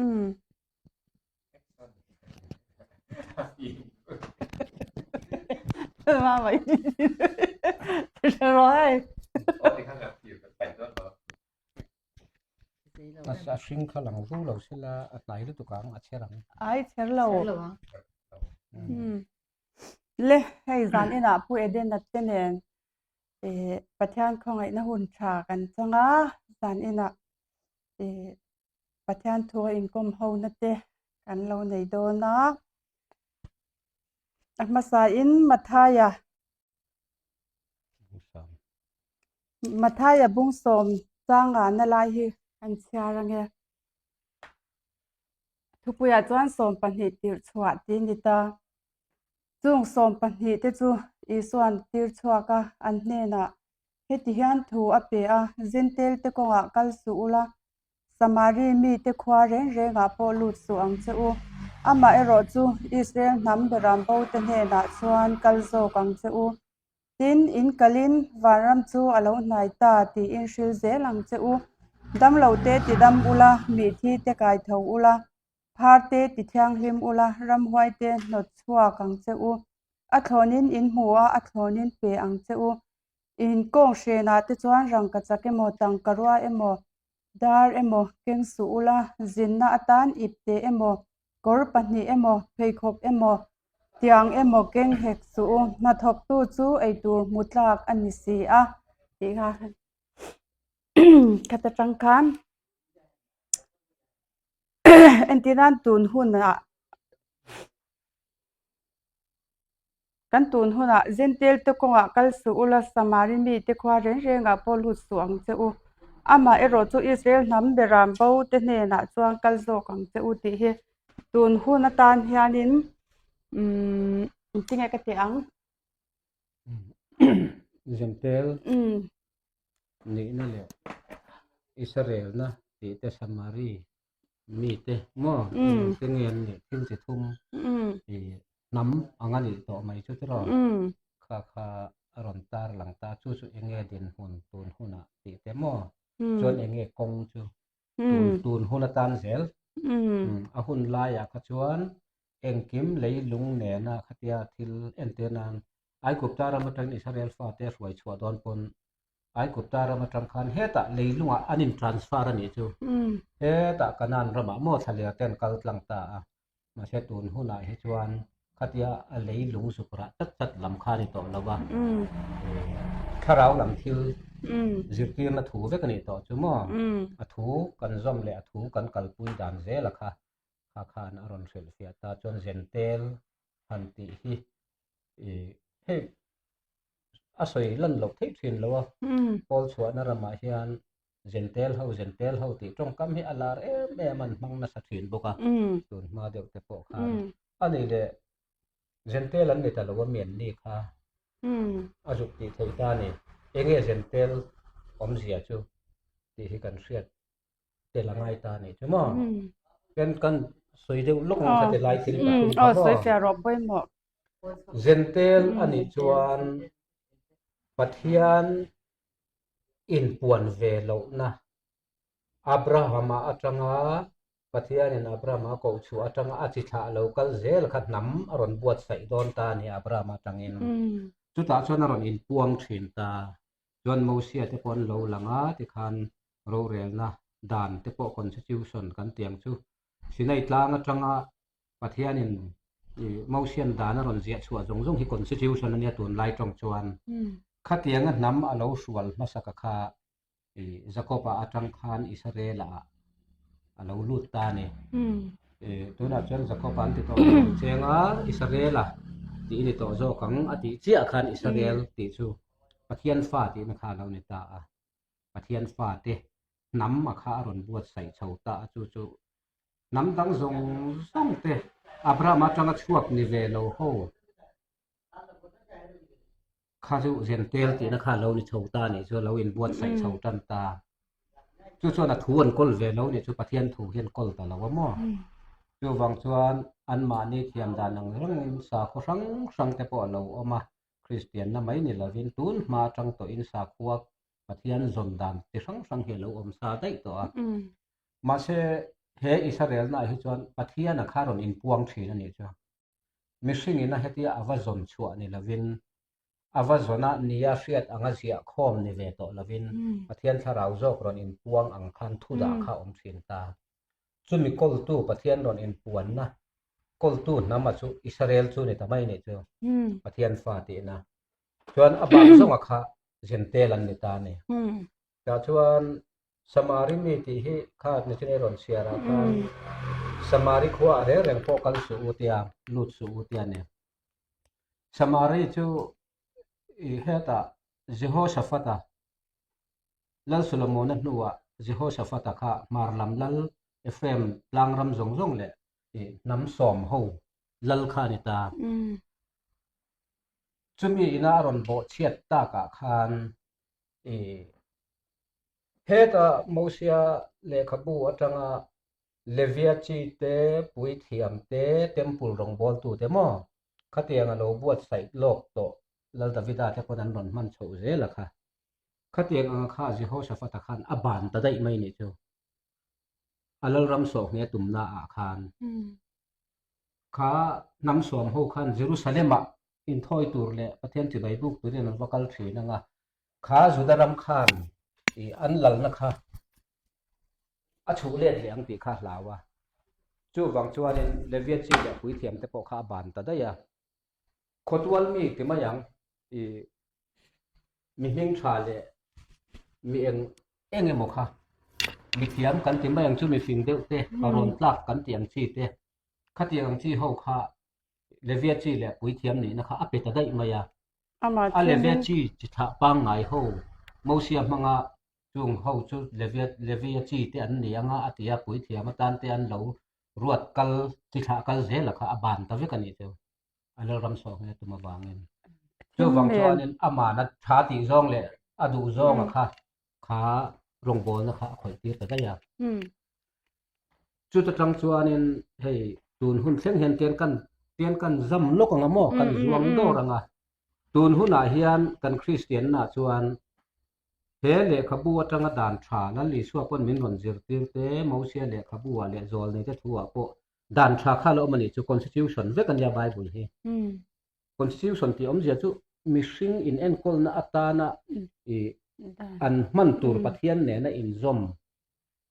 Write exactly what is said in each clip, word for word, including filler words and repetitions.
Mm. Mama. Rawh. A, a hring kha lang ru lo sela, a tlai lutuk ang, a chher ang. Ai, chher lo. Chher lo ang. Mm. Mm. Le, hei, zanin a Pu Eden-a te nen, eh, Pathian khawngaihna hun ṭha kan chang a, zanin a, eh, Pathian thu a inkawm hona te kan lo nei dawn a. A hmasain Mathaia, Mathaia bung sawm chang ngana lai hi kan chhiar ang e. Thupuia chuan sawm pahnih tir chhuah ti ni ta. Chung sawm pahnih te chu Isuan tir chhuak a, an hnena heti hian thu a pe a, Jentail te kawngah kal suh ula, Samari mi te khua reng rengah pawh lut suh ang che u. Amaherawhchu Israel hnam beram bo te hnenah chuan kal zawk ang che u. Tin, in kalin vanram chu a lo hnai ta tiin hril zel ang che u. Damlo te tidam ula, mitthi te kai tho ula, phar te ti thianghlim ula, ramhuai te hnawt chhuak ang che u. A thlawnin in hmu a, a thlawnin pe ang che u. In kawng hrenah te chuan rangkachak emaw, tangkarua emaw, dar emaw keng suh ula, zinna atan ipte emaw, kawr pahnih emaw, pheikhawk emaw, tiang emaw keng hek suh u, hnathawktu chu ei tur hmu tlak a ni si a, tih kha. Khata ṭang khan, entirnan tun hunah, kan tun hunah Jentail te kawngah kal suh ula, Samari mi te khua reng rengah pawh lut suh ang che u. Amaherawhchu Israel hnam beram bo te hnenah chuan kal zawk ang che u tih hi tun hun atan hianin, um, engtinge ka ti ang? Jentail. Mm. Nihna leh Israel-na tih te, Samari mi te maw, mm, te nge an nih, thil chi thum, mm, i, hnam anga nih tawh mai chu tiraw. Mm. Kha kha a rawn tar lang ta, chu chu enge dinhmun tun hunah tih te maw. Mm. Chuan enge kawng chu. Mm. Tun, tun hun atan zel. Mm. Mm, a hun laiah kha chuan engkim leilung nena khatia thil entir nan Aigupta ram aṭangin Israel fate hruai chhuah dawn pawn Aigupta ram aṭang khan hetah leilungah an in transfer a nih chu. Mm. Hetah Kanan ramah maw thlalêr ten kal tlang ta a. Mahse, tun hunah hi chuan khatia a leilung zuk rah chat chat lam kha ni tawh lo va. Mm. Eh, thlarau lam thil, mm, zirtirna thu vek a nih tawh chu maw. Mm. A thu kan zawm leh a thu kan kalpui dan zel a kha, kha khan a rawn hrilhfiah ta. Chuan Jentail han tih hi, i, hei, a sawi lan loh theih ṭhin lo a. Mm. Pawl chhuahna ramah hian Jentail ho, Jentail ho tih ṭawngkam hi a lar em em an hmang nasa ṭhin bawk a. Mm. Tun hma deuh te pawh khan. Mm. A ni leh, Jentail an ni ta lo a, mi an ni kha. Mm. A zuk tih theih ta a ni. Enge Jentail awmzia chu tih hi kan hriat tel a ngai ta a ni chu maw? Mm. Ken kan sawi deuh lawk ang kha, oh, te lai thil pathum kha maw? Sawi fiah rawh pawimawh. Jentail a nih chuan Pathian inpuan ve lohna, Abrahama aṭanga, Pathianin Abrahama koh chhuah aṭanga a chi thlah lo kal zel kha hnam a rawn buatsaih dawn ta a ni Abrahama aṭangin. Mm. Chutah chuan a rawn inpuang ṭhin ta. Chuan Mosia te pawh an lo lang a, tikhan rorelna dan te pawh constitution kan tih ang chu. Sinai tlang aṭanga Pathianin, i, Mosian dan a rawn ziah chhuah zawng zawng hi constitution a nia tun lai ṭawng chuan. Mm. Khatianga hnam a lo hrual hmasak a kha, i, Jakoba aṭang khan Israela a lo lut ta a ni. Mm. I, tunah chuan Jakoba an ti tawh cheng a, Israela tih ni tawh zawk ang a tih chiah khan Israel, mm, tih chu Pathian fa tihna kha a lo ni ta a. Pathian fate hnam a kha a rawn buatsaih chho ta a, chu chu hnam dang zawng zawng te, Abraham aṭanga chhuak ni ve lo ho kha chu Jentail tihna kha lo ni chho ta a nih chu, lo inbuatsaih chho ṭan ta. Chu chuan a thu an kawl ve lo nih chu, Pathian thu hi an kawl ta lo a maw? Mm. Chuvang chuan anmahni thiam dan ang rangin sakhaw hrang hrang te pawh a lo awm a, Kristianna mai ni lovin tun hma aṭang tawhin sakhua Pathian zawn dan chi hrang hrang hi a lo awm sa daih tawh a. Mm. Mahse, he Israel-na hi chuan Pathian a kha rawn inpuang ṭhin a nih chu. Mihringin a hetia a va zawn chhuah ni lovin, a va zawna nia hriat anga ziah khawm ni ve tawh lovin, Pathian thlarau zawk rawn inpuang ang khan thu dah kha awm ṭhin ta. Chumi kawltu Pathian rawn inpuanna kawltu hnama chu Israel chu ni ta mai ni chu. Pathian fa tihna. Chuan a bang zawnga kha Gentile an ni ta ni. Tah chuan Samari mi tih hi kha ni chin ei rawn chhiar a khan Samari khua a reng reng pawh kal suh u tia, lut suh u tia ni. Samari chu i heta Jehoshaphat-a, Lal Solomona hnuah Jehoshaphat-a kha Hmar lam lal, Ephraim tlang ram zawng zawng leh i hnam sawm ho lal kha ni ta. Chumi ina a rawn bawhchhiat takah khan i heta Mosia lehkhabu aṭanga Levia chi te, puithiam te, temple rawngbawltu te maw, khatianga lo buatsaih lawk tawh Lal Davida te pawn an rawn hman chho zel a kha. Khatiang anga kha Jehoshaphat-a khan a ban ta daih mai ni chu. A lalram sawh ngheh tumna ah khan kha hnam sawm ho khan Jerusalem-ah inthawi tur leh Pathian chibai buk turin an va kal ṭhin anga, kha Juda ram khan i an lalna kha a chhuh let leh ang tih kha hlau a. Chuvang chuanin Levia chi leh puithiam te pawh kha a ban ta daih a. Khawtual mi ti mai ang, i mi hming ṭha leh mi eng eng emaw kha, mithiam kan ti mai ang chu, mi fing deuh te, a rawn tlak kan tih ang chi te, khatiang ang chi ho kha Levia chi leh puithiam nihna kha a pe ta daih mai a. A Levia chi chi thlah pangngai ho, Mosia hmanga chung ho chu Levia, Levia chi te an ni anga a tia, puithiam atan te an lo ruat kal, chi thlah kal zel a kha a ban ta vek a ni chu. A lalram sawh ngheh tum avangin. Chuvang chuanin amana ṭha tih zawng leh a duh zawng a kha, kha rawngbawlna kha a khawih tir ta daih a. Chuta ṭang chuanin hei tun hun thleng hian tian kan, tian kan zam lawk anga maw, kan zuang dawr anga. Tun hunah hian kan Kristianna chuan he lehkhabu aṭanga dan ṭha Lal Isua pawn min rawn zirtir te, Mosia lehkhabuah leh Zawlnei te thuah pawh dan ṭha kha lo awm a ni chu, constitution vek a nia Bible hi. Constitution tih awmzia chu mihring inenkawlna atana i an hman tur Pathian nena inzawm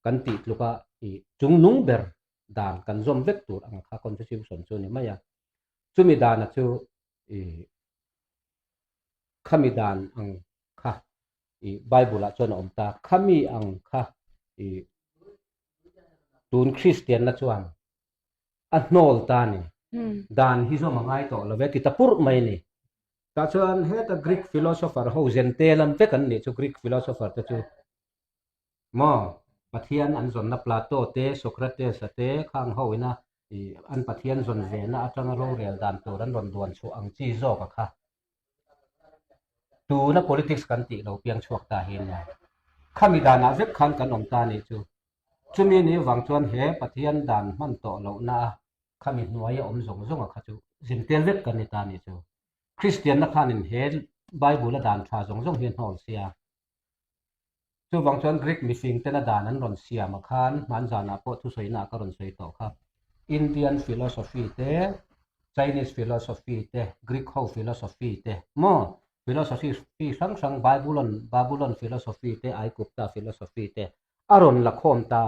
kan tih tluka i chungnung ber dan kan zawm vek tur ang kha constitution chu ni mai a. Chumi dana chu i khami dan ang kha i Bible-ah chuan a awm ta, khami ang kha i tun Kristianna chuan a hnawl ta ni. Dan hi zawm a ngai tawh lo ve, ti ta pur mai ni. Tah chuan heta Greek philosopher ho, Gentile lam vek an nih chu, Greek philosopher te chu. Maw, Pathian an zawnna Plato te, Socrates a te, khang ho ina i an Pathian zawn vena aṭanga rorel dan tur an rawn duan chhuah ang chi zawk a kha. Tuna politics kan tih lo piang chhuak ta hi nia. Khami danah vek khan kan awm ta ni chu. Chumi ni vang chuan he Pathian dan hman tawh lohna a khami hnuaia awm zawng zawng a kha chu Gentile vek kan ni ta ni chu. Kristianna khanin he Bible-a dan ṭha zawng zawng hi a hnawl si a. Chuvang chuan Greek mifing tena dan an rawn siam a khan, hman zanah pawh thusawina ka rawn sawi tawh kha. Indian philosophy te, Chinese philosophy te, Greek ho philosophy te, maw? Philosophy hrang hrang, Babylon, Babylon philosophy te, Aigupta philosophy te, a rawn la khawm ta,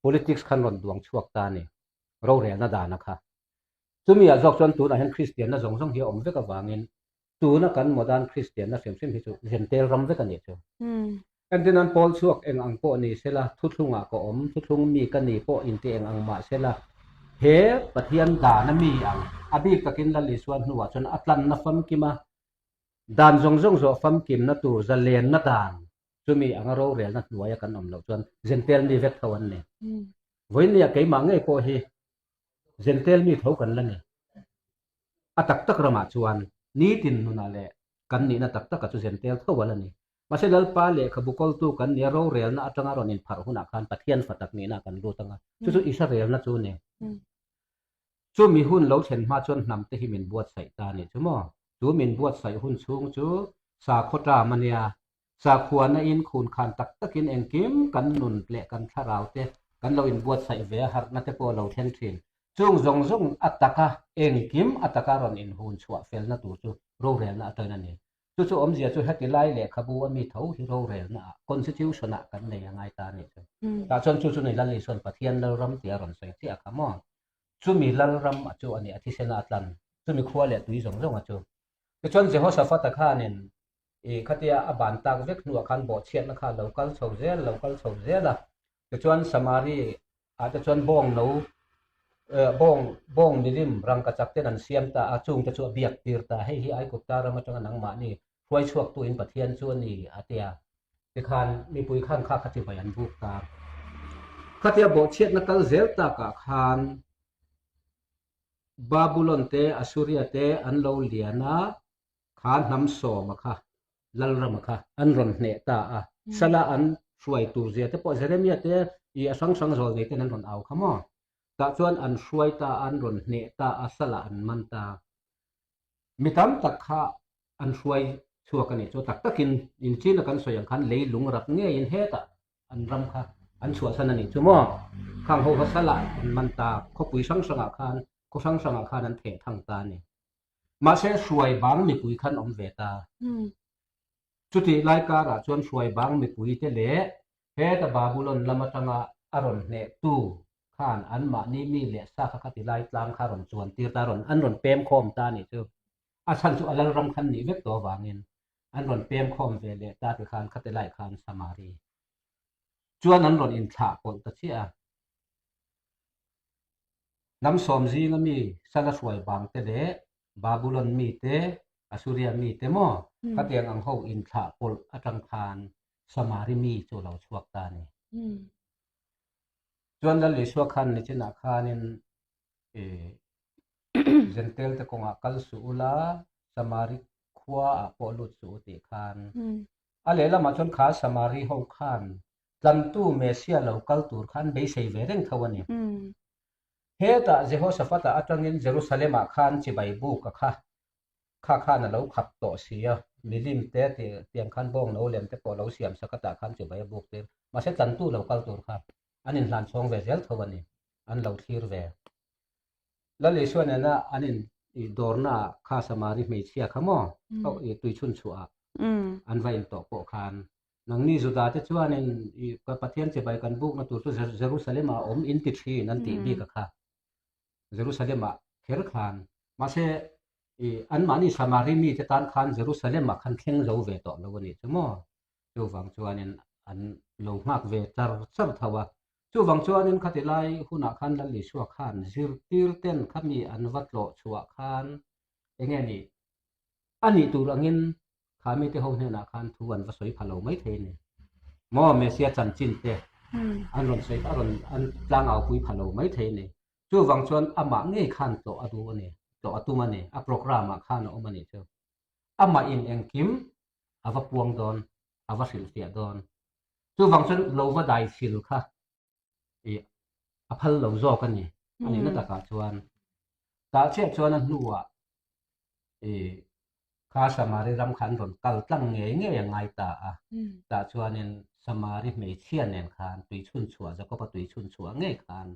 politics khan rawn duang chhuak ta ni, rorelna dana kha. Chumi ah zawk chuan tunah hian Kristianna zawng zawng hi a awm vek avangin, tuna kan modern Kristianna hrim hrim hi chu Gentile ram vek a ni chu. Engtin an pawl chhuak eng ang pawh ni sela, thuthlungah ka awm, thuthlung mi ka ni pawh inti eng ang mah sela, he Pathian dana mi ang, a bik takin Lal Isua hnuah chuan a tlanna famkim a, dan zawng zawng zawh famkimna tur zalenna dan, chumi anga rorelna hnuaia kan awm loh chuan Gentile mi vek tho an ni. Vawinia keimah ngei pawh hi Gentile mi tho kan la ni. A tak tak ramah chuan nitin nuna leh kan nihna tak taka chu Gentile tho a la ni. Mahse, Lalpa lehkhabu kawltu kan nia, rorelna aṭanga rawn inpharh hunah khan Pathian fa tak nihna kan lut anga. Chu chu Israelna chu ni. Chumi hun lo thlen hma chuan hnam te hi min buatsaih ta ni chu maw? Chu min buatsaih hun chhung chu sakhaw ṭam a nia. Sakhuana in khun khan tak takin engkim kan nun leh kan thlarau te, kan lo inbuatsaih ve a, harna te pawh lo thleng ṭhin. Chuong zawng zawng a taka, engkim a taka rawn inhun chhuah felna tur chu rorelna atang a ni. Chu chu awmzia chu heti lai lehkhabu a mi tho hi rorelna a, constitution-ah kan nei a ngai ta ni chu. Hmm. Tah chuan chu chu ni Lal Isuan Pathian lalram tia rawn sawi chiah kha maw. Chu mi lalram a chu a ni a, thisena a tlan. Chu mi khua leh tui zawng zawng a chu. Tichuan Jehoshaphat-a khanin, i, khatia a ban tak vek hnuah khan bawhchhiatna kha lo kal chho zel, lo kal chho zel a. Tichuan Samari a te chuan bawng no, eh, bawng, bawng milim rangkachak ten an siam ta a, chung te chu a biak tir ta. Hei hi Aigupta ram atanga nangmahni hruai chhuaktu in Pathian chu a ni a tia. Tikhan mipui khan kha kha chibai an buk ta. Khatia bawhchhiatna kal zel takah khan Babulon te, Assuria te an lo lian a, kha hnam sawm a kha, lalram a kha, an rawn hneh ta a. Hmm. Sala an hruai tur zia te pawh Jeremia te i a hrang hrang zawl nei ten an rawn au kha maw. Tah chuan an hruai ta, an rawn hneh ta a, sala an man ta. Mi tam tak kha an hruai chhuak a nih chu, tak takin in chin a kan sawi ang khan leilung rak ngeiin hetah an ram kha an chhuahsan a nih chu maw. Khang ho kha sala an man ta, khawpui hrang hrangah khan, khaw hrang hrangah khan an theh thang ta a ni. Mahse, hruai bang mipui khan awm ve ta. Hmm. Chuti lai karah chuan hruai bang mipui te leh heta Babulon lam atanga a rawn hnehtu khan anmahni mi leh sa kha khati lai tlang kha rawn chuan tir ta, rawn, an rawn pem khawm ta a nih chu. A chhan chu a lalram khan nih vek tawh vangin an rawn pem khawm ve leh ta ti khan khati lai khan Samari chuan an rawn inthlah pawlh ta chiah a. Hnam sawm zinga mi, sala hruai bang te leh Babulon mi te, Assuria mi te maw, hmm, khatiang ang ho inthlah pawlh atang khan Samari mi chu lo chhuak ta a ni. Hmm. Chuan Lal Isua khan nichinah khanin, eh, Gentile te kawngah kal suh ula, Samari khua ah pawh lut suh u tih khan. Hmm. A lehlamah chuan kha Samari ho khan tlantu Messia lo kal tur khan beisei ve reng tho a ni. Hmm. Hetah Jehoshaphat-a atangin Jerusalem-ah khan chibai buk a kha, kha khan a lo khap tawh si a, milim te ti, tiang khan bawng no lem te pawh lo siam sak a, tah khan chibai a buk tir. Mahse, tlantu lo kal tur kha an inhlan chhawng ve zel tho a ni, an lo thlir ve. Lal Isua nena an in, i, dawrna kha Samari hmeichhia kha maw, mm, oh, i, tui chhun chhuah a, mm, an va in tawh pawh khan. Nangni Juda te chuanin, i, ka Pathian chibai kan bukna tur chu Jer-, Jerusalem-a awm in ti ṭhin an tih, mm, bik a kha. Jerusalem-a kher khan. Mahse, i, anmahni Samari mi te tan khan Jerusalem-a khan thleng zo ve tawh lo a nih chu maw. Chuvang chuanin an lo nghak ve char char tho a. Chuvang chuanin khati lai hunah khan Lal Isua khan zirtirten khami an va tlawh chhuah khan, eng nge ni? A nih tur angin kha mite ho hnenah khan thu an va sawi pha lo mai thei ni. Maw Messia chanchin te, hmm, an rawn sawi, a rawn, an tlangaupui pha lo mai thei ni. Chuvang chuan amah ngei khan tlawh a duh a ni, tlawh a tum a ni, a program-ah khan a awm a nih chu. Amahin engkim a va puang dawn, a va hrilhfiah dawn. Chuvang chuan lo va dai hril kha, i, a phal lo zawk a ni. A nihna, mm, takah chuan, tah chiah chuan a hnuah, i, kha Samari ram kha an rawn kal tlang ngei ngei a ngai ta a. Mm. Tah chuanin Samari hmeichhia nen khan tui chhun chhuah, Jakoba tui chhun chhuah ngei khan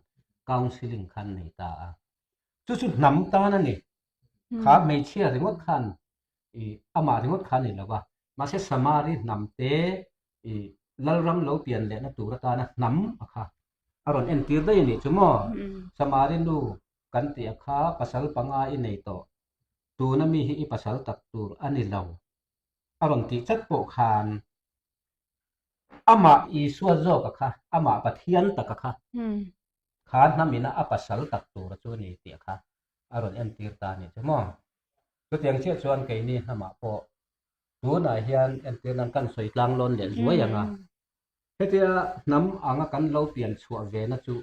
counselling khan nei ta a. Chu chu hnam tan a ni. Hmm. Kha hmeichhia ringawt khan, i, amah ringawt kha ni lo va. Mahse, Samari hnam te, i, lalram lo pian lehna tur atana hnam a kha a rawn entir daih a nih chu maw? Hmm. Samari nu kan tih a kha, pasal panga i nei tawh. Tuna mi hi i pasal tak tur a ni lo. A rawn tih chat pawh khan, amah Isua zawk a kha, amah Pathian tak a kha, hmm, kha hnamina a pasal tak tur a chu a ni tih a kha a rawn entir ta a nih chu maw. Chutiang chiah chuan keini hnamah pawh tunah hian entirnan kan sawi tlang lawn leh zuai ang a. Hmm. Hetia hnam anga kan lo pian chhuah ve na chu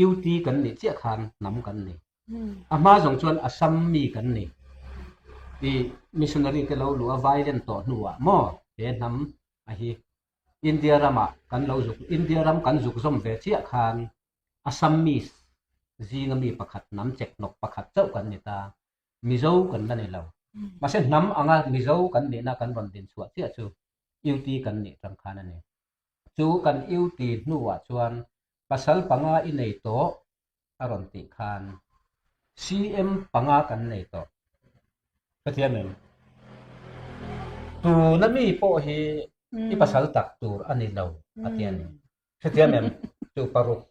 U T kan nih chiah khan hnam kan ni. Hmm. A hma zawng chuan Assam mi kan ni. I missionary te lo luh a, violent tawh hnuah maw, he hnam a hi India ramah kan lo zuk, India ram kan zuk zawm ve chiah khan Assamese zinga mi pakhat, hnam chek nawk pakhat chauh kan ni ta. Mizo kan la ni lo. Hmm. Mahse, hnam anga Mizo kan nihna kan rawn din chhuah chiah chu U T kan nih tang khan a ni. Chu kan U T hnuah chuan Pasal panga i nei tawh, a rawn tih khan, C M panga kan nei tawh. Ka tia mem. Tuna mi pawh hi i pasal tak tur a ni lo, a tia ni. Ka tia mem. Chu paruk.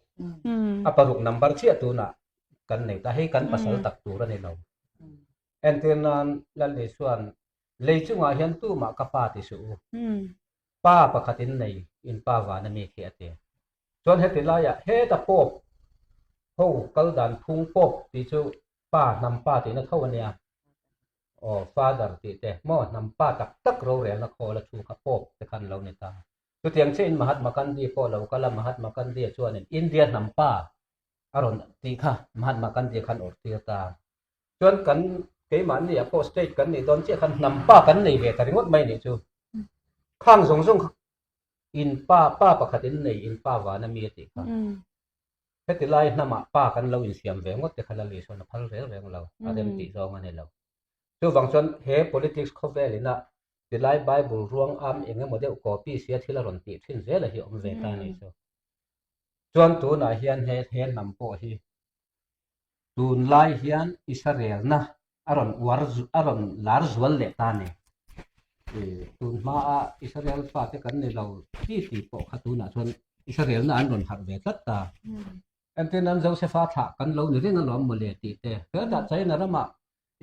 A paruk number chiah tuna kan nei ta, hei kan pasal tak tur a ni lo. Entirnan Lal Isuan, lei chunga hian tuma ka pa ti suh u. Pa pakhatin nei, in pa vana mi khi a ti. Chuan heti laia, heta Pope, ho kal dan phung Pope ti chu pa, hnam pa tina tho a nia. Aw, Father tih te, maw, hnam pa tak tak rorelna khawla thu kha Pope te khan lo ni ta. Chutiang che in Mahatma Gandhi pawh lo kal a, Mahatma Gandhi a chuanin India hnam pa a rawn tih kha, Mahatma Gandhi khan awrh tir ta. Chuan kan, keimahni a pawh state kan nih dawn chiah khan hnam pa kan nei ve ta ringawt mai nih chu. Khang zawng zawng kha in pa, pa pakhatin nei, in pa vana mi a tih kha. Heti lai hnamah pa kan lo insiam ve ngawt te kha Lal Isuan a phal reng reng lo, a rem tih zawng a ni lo. Chuvang chuan he politics khawvelin a, tilai Bible ruang am eng emaw deuh copy sia thil a rawn tih ṭhin zel a hi awm ve ta ni chu. Chuan tunah hian he, he hnam pawh hi tunlai hian Israelna a rawn uar zu-, a rawn lar zual leh ta ni. E, tun hmaa Israel fate kan ni lo ti ti pawh kha tunah chuan Israelna an rawn harh ve tlat ta. Entirnan Josepha thlah kan lo ni reng alawm mawle tih te. Hetah China ramah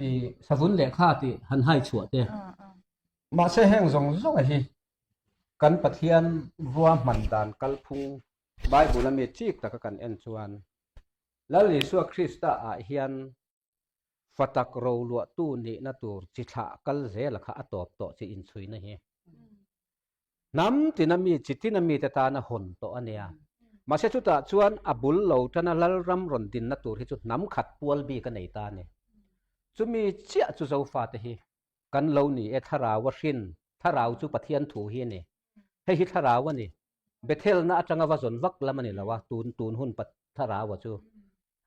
i savun leh kha tih han hai chhuah te. Mahse, heng zawng zawng a hi kan Pathian ruahman dan kalphung Bible-a mi chik taka kan en chuan, Lal Isua Krista-ah hian fatak roluahtu nihna tur chi thlah kal zel a kha a tawp tawh chi inchhuina hi. Hnam tina mi, chi tina mi te tana hawn tawh a nia. Mahse, chutah chuan a bul lo tana lalram rawn dinna tur hi chu hnam khat pual bik a nei ta ni. Chumi chiah chu Zofa te hi kan lo ni e, thlarau a hrin, thlarau chu Pathian thu hi a ni. Hei hi thlarau a ni. Bethelna aṭanga va zawn vak lam a ni lo a, tun, tun hun pat thlarau a chu.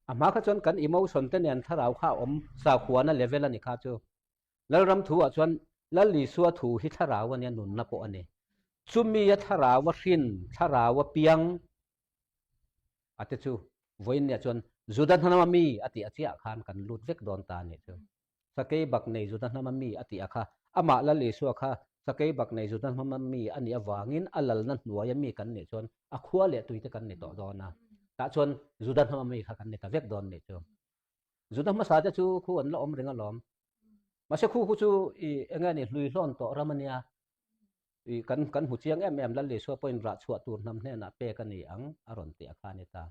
A hma kha chuan kan emotion te nen thlarau kha awm, sakhuana level a ni kha chu. Lalram thu ah chuan Lal Isua thu hi thlarau a nia, nunna pawh a ni. Chumi a thlarau a hrin, thlarau a piang a te chu, vawiin nia chuan Juda hnama mi a tih a chiah khan kan lut vek dawn ta nih chu. Sakei bak nei Juda hnama mi a tih a kha, amah Lal Isua kha sakei bak nei Juda hnama mi a nih avangin a lalna hnuaia mi kan nih chuan a khua leh tui te kan ni tawh dawn a. Tah chuan Juda hnama mi kha kan ni ta vek dawn nih chu. Juda hmasa te chu khu an la awm reng alawm. Mahse, khu khu chu i eng nge ni, hlui hlawn tawh ram a nia. I kan, kan hmu chiang em em, Lal Isua pawhin rah chhuah tur hnam hnenah pek a ni ang a rawn tih a kha ni ta.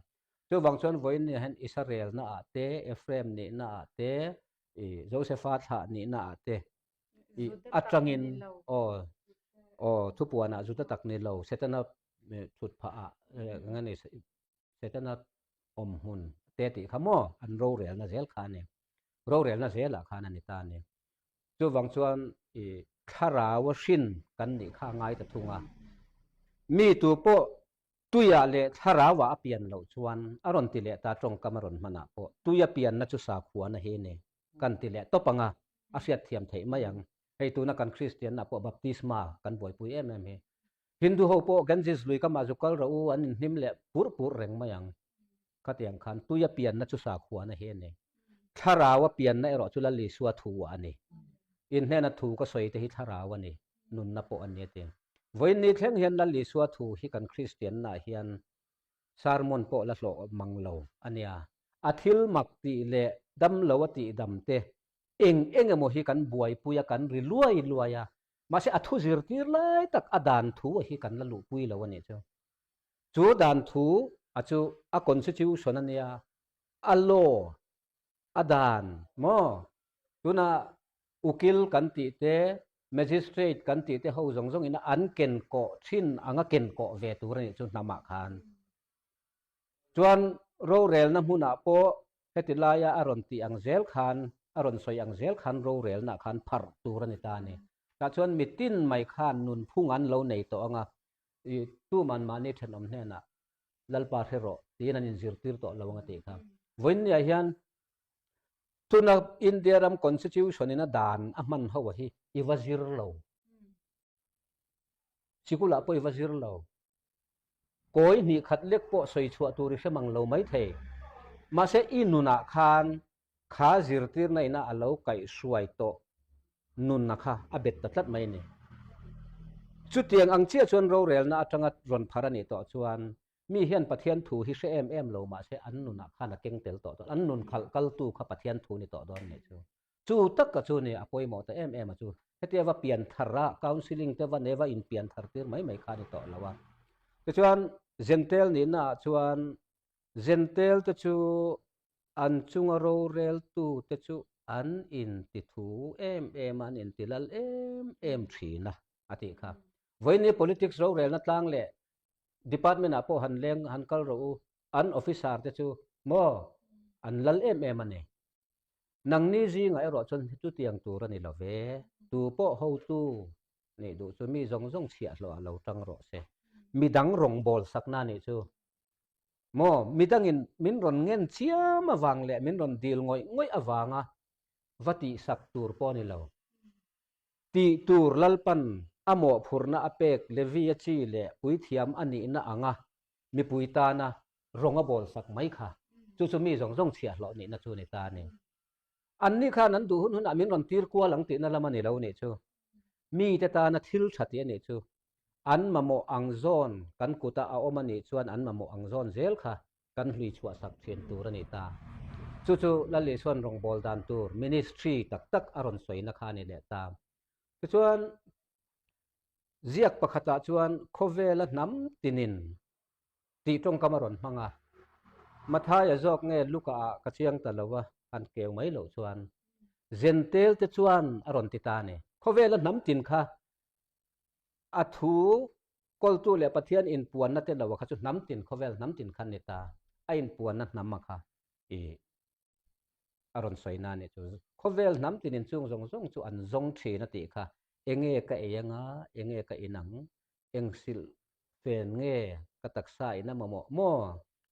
Chuvang chuan vawiin nia hian Israel-na ah te, Ephraim nihna ah te, i Josepha thlah nihna ah te, i Juda tak aṭangin ni lo. Aw, aw, thupuanah Juda tak ni lo, Setana, eh, thutphah ah, eh, eng nge ni, Setana awm hmun te tih kha maw, an rorelna zel kha a ni. Rorelna zelah khan a ni ta a ni. Chuvang chuan i thlarau a hrin kan nih kha a ngai ta thung a. Mi tu pawh tuiah leh thlarauah a pian loh chuan a rawn ti leh ta, ṭawngkam a rawn hmanah pawh tuia pianna chu sakhuana hi a ni kan ti leh tawp ang a, a hriatthiam theih mai ang. Hei tuna kan Kristianna pawh baptisma kan buaipui em em hi. Hindu ho pawh Ganges lui kamah zu kal rawh u, an inhnim leh pur pur reng mai ang. Khatiang khan tuia pianna chu sakhuana hi a ni. Thlaraua pianna erawh chu Lal Isua thu a ni. In hnena thu ka sawi te hi thlarau a ni, nunna pawh a ni a ti. Vawiin ni thleng hian Lal Isua thu hi kan Kristianna hian sermon pawh la hlawh mang lo a nia. A thil mak tih leh damlo a tih dam te, eng eng emaw hi kan buaipui a, kan ri luai luai a. Mahse, a thu zirtir lai tak a dan thu a hi kan la luhpui lo a nih chu. Chu dan thu a chu a constitution a nia, a law, a dan maw. Tuna ukil kan tih te, magistrate kan tih te ho zawng zawngin an kenkawh ṭhin anga kenkawh ve tur a nih chu hnamah khan. Chuan rorelna hmunah pawh heti laia a rawn tih ang zel khan, a rawn sawi ang zel khan rorelna khan pharh tur a ni ta a ni. Tah chuan mitin mai khan nunphung an lo nei tawh anga, i, tuman mahni ṭhenawm hnenah Lalpa hre rawh tiin an inzirtir tawh lo anga tih kha. Vawiin niah hian tuna India ram constitution-in a dan a hman ho a hi i va zir lo. Sikula pawh i va zir lo. Pawi hnih khat lek pawh sawi chhuah tur i hre mang lo mai thei. Mahse, i nunah khan kha zirtirna ina a lo kaihruai tawh nunna kha a bet ta tlat mai ni. Chutiang ang chiah chuan rorelna atanga rawn phar a nih tawh chuan mi hian Pathian thu hi hre em em lo, mahse, an nunah khan a keng tel tawh tawh, an nun khalh kaltu kha Pathian thu ni tawh dawn nih chu. Chu taka chu ni a pawimawh ta em em a chu. Hetia va pian thar a, counselling te va nei va inpian thar tir mai mai kha ni tawh lo a. Tichuan, Gentile nihna ah chuan, Gentile te chu an chunga roreltu te chu an inti thu em em a, an inti lal em em ṭhin a, a tih kha. Vawiin ni politics rorelna tlang leh department ah pawh han leng, han kal rawh u, an officer te chu maw, an lal em em a ni. Nangni zingah erawh chuan chutiang tur a ni lo ve. Tu pawh hotu nih duh chu mi zawng zawng chhiahhlawh a lo ṭang rawh se. Midang rawngbawlsakna nih chu. Maw, midangin min rawn ngen chiam avang leh min rawn dil ngawih ngawih avanga va tihsak tur pawh ni lo. Tih tur Lalpan a mawhphurna a pek Levi a chi leh puithiam a nihna anga mipui tana rawng a bawlsak mai kha. Chu chu mi zawng zawng chhiahhlawh nihna chu ni ta ni. Anni khan an duh hun hunah min rawn tir kual ang tihna lam a ni lo nih chu. Mi te tana thil ṭha tih a nih chu. An mamawh ang zawn kan kuta a awm a nih chuan an mamawh ang zawn zel kha kan hlui chhuahsak ṭhin tur a ni ta. Chu chu Lal Isuan rawngbawl dan tur ministry tak tak a rawn sawina kha a ni leh ta. Tichuan, ziak pakhatah chuan khawvela hnam tinin tih ṭawngkam a rawn hmang a. Mathaia zawk nge Luka ah ka chiang ta lo a, an keu mai lo chuan Gentile te chuan a rawn ti ta ni. Khawvela hnam tin kha a thu kawltu leh Pathian inpuanna te lo a kha chu hnam tin, khawvel hnam tin khan ni ta. A inpuanna hnam a kha i a rawn sawina a nih chu. Khawvel hnam tinin chung zawng zawng chu an zawng ṭhin a tih kha. Enge ka ei anga, enge ka inang, eng silh fen nge ka taksa in a mamawh maw,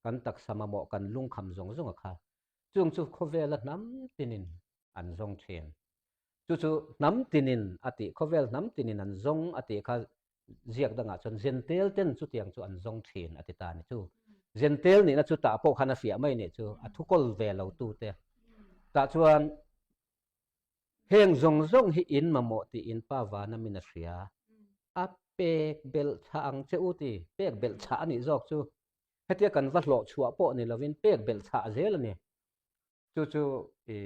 kan taksa mamawh kan lungkham zawng zawng a kha. Chung chu khawvela hnam tinin an zawng ṭhin. Chu chu hnam tinin a tih, khawvel hnam tinin an zawng a tih kha, ziak dangah chuan Gentile ten chutiang chu an zawng ṭhin a ti ta ni chu. Gentile nihna chu tah pawh khan a fiah mai nih chu, a thu kawl ve lo tu te. Tah chuan heng zawng zawng hi in mamawh tiin Pa vana min a hria. A pek belh chhah ang che u ti, pek belh chhah a nih zawk chu. Hetia kan va hlawh chhuah pawh ni lovin pek belh chhah zel a ni. Chu chu, i,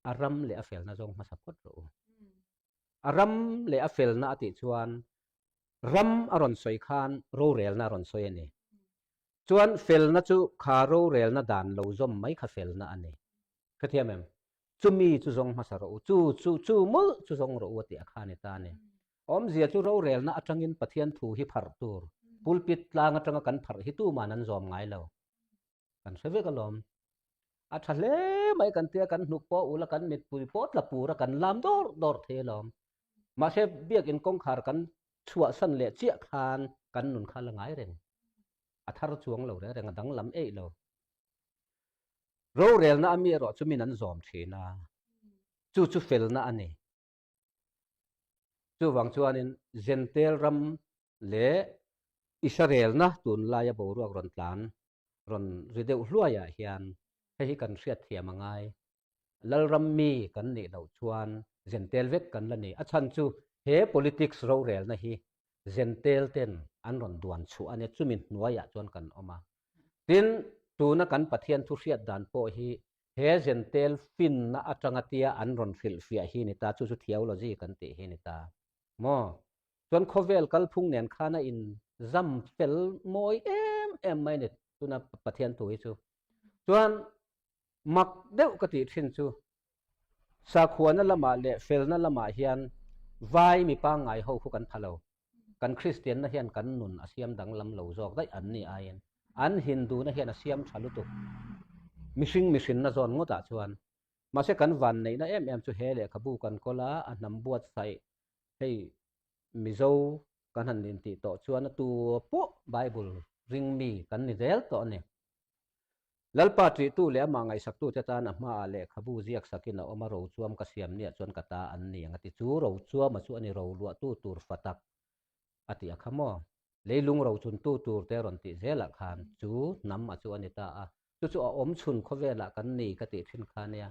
a ram leh a felna zawng hmasa phawt rawh u. A ram leh a felna a tih chuan ram a rawn sawi khan rorelna a rawn sawi a ni. Chuan felna chu kha rorelna dan lo zawm mai kha felna a ni. Ka thiam em? Chumi chu zawng hmasa rawh u, chu, chu, chu mawlh chu zawng rawh u a tih a kha ni ta ni. Awmzia chu rorelna aṭangin Pathian thu hi pharh tur, pulpit tlang aṭanga kan pharh hi tuman an zawm ngai lo. Kan hre vek alawm. A ṭha hle mai kan tia, kan hnuk pawh ula, kan mitpui pawh tla pura kan lam dawr dawr thei alawm. Mahse, biak in kawngkhar kan chhuahsan leh chiah khan kan nun kha la ngai reng. A thar chuang lo reng reng, a danglam ei lo. Rorelna a mi erawh chu min an zawm ṭhin a. Chu chu felna a ni. Chuvang chuanin Gentile ram leh Israelna tunlaia boruak rawn tlan, rawn ri deuh hluaiah hian hei hi kan hriat thiam a ngai. Lalram mi kan nih loh chuan Gentile vek kan la ni. A chhan chu he politics rorelna hi Gentile ten an rawn duan chhuah a nia, chumi hnuaiah chuan kan awm a. Tin, tuna kan Pathian thu hriat dan pawh hi he Gentile finna aṭanga tia an rawn hrilhfiah hi ni ta, chu chu theology kan tih hi ni ta. Maw? Chuan khawvel kalphung nen khan a inzam fel mawi em em mai ni tuna Pathian thu hi chu. Chuan mak deuh ka tih ṭhin chu, sakhuana lamah leh felna lamah hian vai mi pangngai ho khu kan pha lo. Kan Kristianna hian kan nun a siam danglam lo zawk daih an ni aiin, an Hinduna hian a siam ṭha lutuk. Mihring mihrinna zawn ngawtah chuan. Mahse, kan vanneihna em em chu he lehkhabu kan kawl a, a hnam buatsaih, hei, Mizo kan han intih tawh chuan a tu pawh Bible ring mi kan ni zel tawh a ni. Lalpa ṭihtu leh ama ngaihsaktute tan a hmaah lehkhabu ziak sakin a awm a, rochuam ka siam nia chuan ka ta an ni ang a ti chu, rochuama chu a ni, ro luahtu tur fa tak a ti a kha maw? leilung rochuntu tur te rawn tih zel a khan chu hnam a chu a ni ta a. Chu chu a awm chhun khawvel a kan ni ka tih ṭhin kha nia.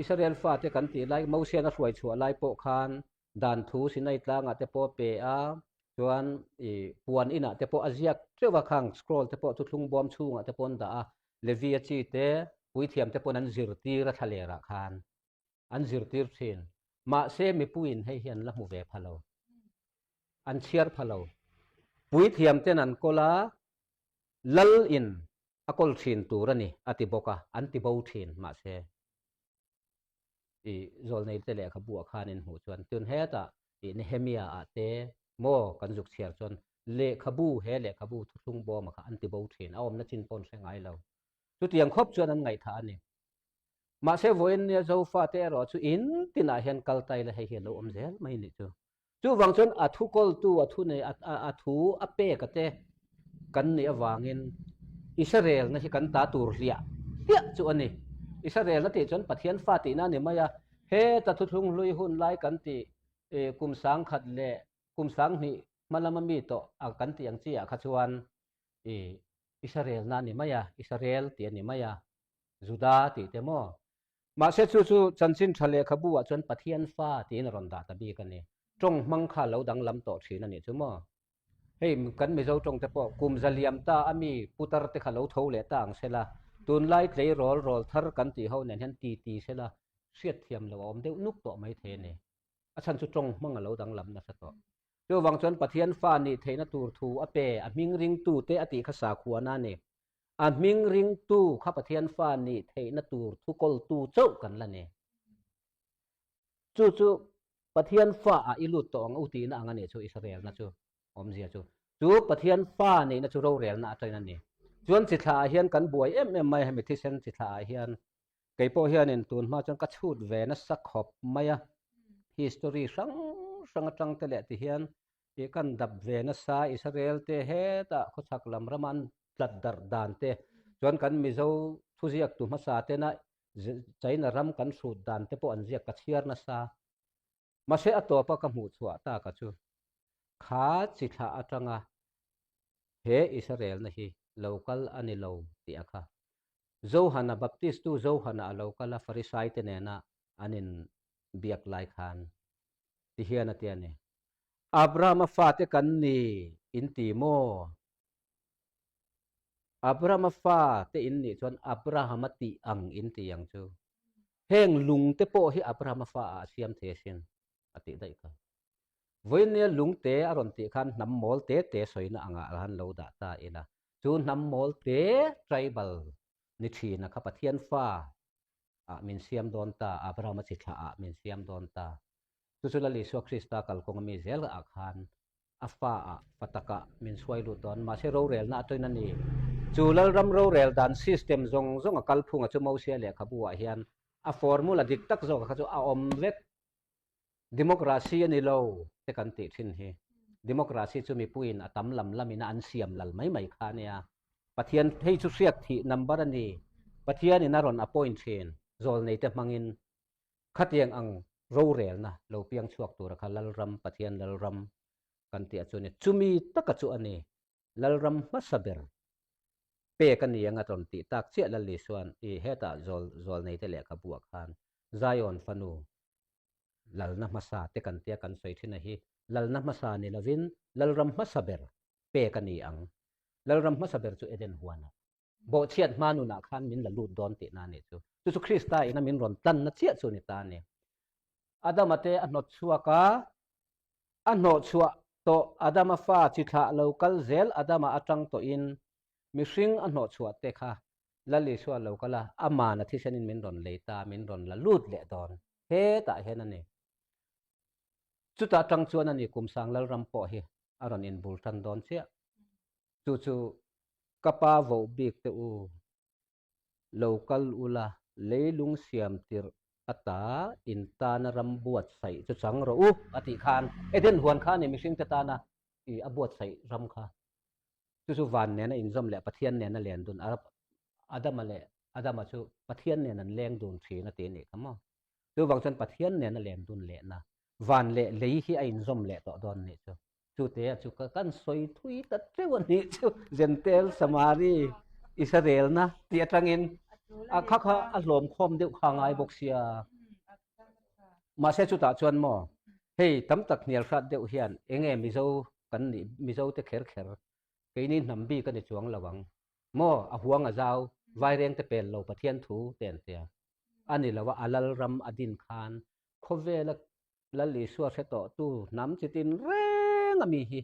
Israel fate kan tih lai, Mosian a hruai chhuah lai pawh khan dan thu Sinai tlangah te pawh pe a, chuan i puan inah te pawh a ziak ṭeuh a, khang scroll te pawh, thuthlung bawm chhungah te pawh an dah a, Levi a chi te, puithiam te pawn an zirtir a, thlalêrah khan an zirtir ṭhin. Mahse, mipuiin hei hi an la hmu ve pha lo, an chhiar pha lo. Puithiam ten an kawl a, lal in a kawl ṭhin tur a ni a ti bawk a, an ti bo ṭhin mahse. I zawlnei te lehkhabu a khan in hmuh chuan, tun heta i Nehemia ah te maw kan zuk chhiar chuan, lehkhabu, he lehkhabu thuthlung bawm a kha an ti bo ṭhin, a awmna chin pawn hre ngai lo. Chutiang khawp chuan an ngaihthah a ni. Mahse, vawiin nia Zofa te erawh chu in tinah hian kal ta ila, hei hi a lo awm zel mai ni chu. Chuvang chuan a thu kawltu, a thu nei, a, a, a thu a pek a te kan nih avangin, Israelna hi kan ta tur hliah hliah chu a ni. Israelna tih chuan Pathian fa tihna a ni mai a. Heta thuthlung hlui hun lai kan tih, e, kum sang khat leh kum sang hnih hma lama mi tawh a kan tih ang chi ah kha chuan, e, Israelna a ni mai a, Israel tih a ni mai a, Juda tih te maw. Mahse, chu chu chanchin ṭha lehkhabu ah chuan Pathian fa tiin a rawn dah ta bik a ni. Ṭawng hmang kha lo danglam tawh ṭhin a nih chu maw. Hei, kan Mizo ṭawng te pawh kum zaliam ta a mi putar te kha lo tho leh ta ang sela, tunlai tleirawl rawl thar kan tih ho nen hian ti ti sela, hriatthiam lo a awm deuh nuk tawh mai thei a ni. A chhan chu ṭawng hmang a lo danglam nasa tawh. Chuvang chuan Pathian fa nih theihna tur thu a pe, a hming ringtu te a tih kha sakhuana a ni. A hming ringtu kha Pathian fa nih theihna tur thu kawltu chauh kan la ni. Chu chu Pathian fa ah i lut tawh ang u tihna ang a nih chu, Israelna chu awmzia chu. Chu Pathian fa nihna chu rorelna aṭangin a ni. Chuan chi thla ah hian kan buai em em mai, hemi thisen chi thla ah hian kei pawh hianin tun hma chuan ka chhut ve nasa khawp mai a. History hrang hrang aṭang te leh ti hian i kan dap ve nasa, Israel te heta khawchhak lam rama an tlat darh dan te, chuan kan Mizo thuziaktu hmasa tena Z-, China ram kan hrut dan te pawh an ziak ka chhiar nasa. Mahse, a tawpa ka hmuh chhuah taka chu kha chi thla aṭanga he Israelna hi lo kal a ni lo tih a kha. Johana, Baptistu Johana a lo kal a, Farisai te nena an inbiak lai khan ti hian a ti a ni. Abrahama fate kan ni in ti maw? Abrahama fate in nih chuan Abrahama tih ang in ti ang chu. Heng lung te pawh hi Abrahama fa a siam thei asin a tih daih kha. Vawiin nia lung te a rawn tih khan hnam mawl te te sawina angah khan lo dah ta ila. Chu hnam mawl te tribal ni ṭhin a kha Pathian fa ah min siam dawn ta, Abrahama chi thla ah min siam dawn ta. Chu chu Lal Isua Krista kalkawnga mi zel ah khan a fa ah, fa takah min suai lut dawn. Mahse, rorelna aṭangin a ni. Chu lalram rorel dan system zawng zawng a kalphunga chu Mosia lehkhabu ah hian a formula dik tak zawk kha chu a awm vek. Democracy a ni lo te kan tih ṭhin hi. Democracy chu mipuiin a tam lam lamin an siam lal mai mai kha nia. Pathian hei chu hriat thih number a ni. Pathianin a rawn appoint ṭhin, zawlnei te hmangin. Khatiang ang rorelna lo piang chhuak tura kha lalram, Pathian lalram kan tih a chu ni. Chumi taka chu a ni. Lalram hmasa ber pek a ni ang a rawn tih tak chiah Lal Isuan i heta zawl, zawlnei te lehkhabu ah khan Zion fanu lalna hmasa te kan tia kan sawi ṭhin a hi. Lalna hmasa ni lovin lalram hmasa ber pek a ni ang. Lalram hmasa ber chu Eden huana bawhchhiat hma nunah khan min la lut dawn tihna a ni chu. Chu chu Krista ina min rawn tlanna chiah chu ni ta a ni. Adama te a hnawt chhuak a, a hnawh chhuah tawh Adama fa chi thlah lo kal zel Adama aṭang tawhin mihring a hnawh chhuah te kha Lal Isua lo kal a, amana thisenin min rawn lei ta, min rawn la lut leh dawn. Hetah hian a ni. Chuta aṭang chuan a ni kum sang lalram pawh hi a rawn inbul ṭan dawn chiah. Chu chu ka pa voh bik te u, lo kal ula, leilung siam tirh ata, in tana ram buatsaih chu chang rawh u a tih khan, Eden huan kha a ni mihring te tana i a buatsaih ram kha. Chu chu van nena inzawm leh Pathian nena len dun, a, Adama leh, Adama chu Pathian nen an leng dun ṭhin a ti a nih kha maw. Chuvang chuan Pathian nena len dun lehna, van leh lei hi a inzawm leh tawh dawn a nih chu. Chute a chu ka, kan sawi thui ta ṭeu a nih chu, Gentile, Samari, Israel na ti aṭangin, a kha kha a hlawm khawm deuh kha ngai bawk si a. Mahse, chutah chuan maw, hei, tam tak hnial hrat deuh hian, eng nge Mizo kan nih, Mizo te kher kher, keini hnam bik a ni chuang lo ang. Maw, a huang a zau, Vairengte pel lo Pathian thu te an tia. A ni lo a, a lalram a din khan, khawvela Lal Isua hre tawhtu hnam chi tin reng a mi hi,